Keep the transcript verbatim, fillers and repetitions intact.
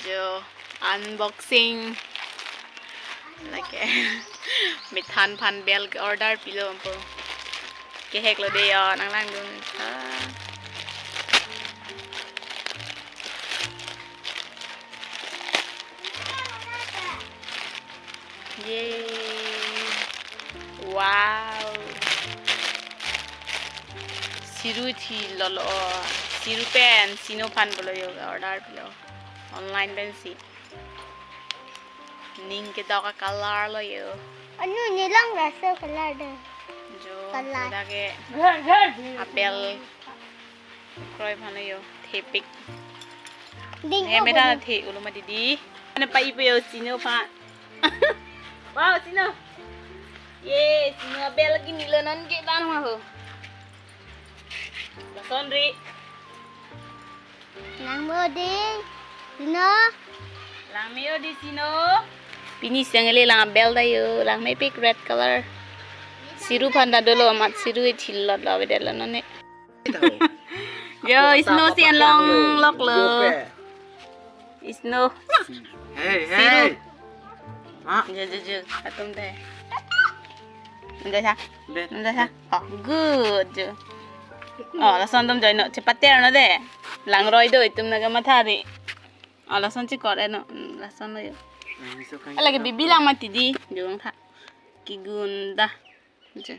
Jo unboxing. Lake. Methan aphan bell ke order pilo po. Kehek lo de yo, nang langdun. Ah. Yay. Wow. Siru thi lolo. Siru pen, Sino aphan bolo yo order pilo. Online pensi. Ning kedok a-color lo yo. Anu nilang rasa color de. Jo, color. Dak ke apple. Kroi aphan lo yo, thepik. Ding. Ne o meta bolo. The ulo ma didi. Ane pa ipo yo Sino aphan. Wow, Sino. Ye, Sino bell lagi nilo non ke dan ma ho. Lason ri. Lang mo di. Sino. Lang me yo di Sino. Pini siang ele lang bell ta yo, lang mepik red color. Siru aphan ta dolo amat siru ithil lot lo avedet lo none. Yo, Sino si along lok lo. Sino. Hey, siru. Hey. Ah. Jo, jo, jo. Atum dei. Nang dei sa. Nang dei sa. Oh, good jo. Oh, lason atum join no. Chepater no dei. Langroi do itum naga mathari. Oh, lason chikor eno. Hmm, lason lo yo. Lagi bibi lang mati di. Jo ang tha. Kigun da. Jo.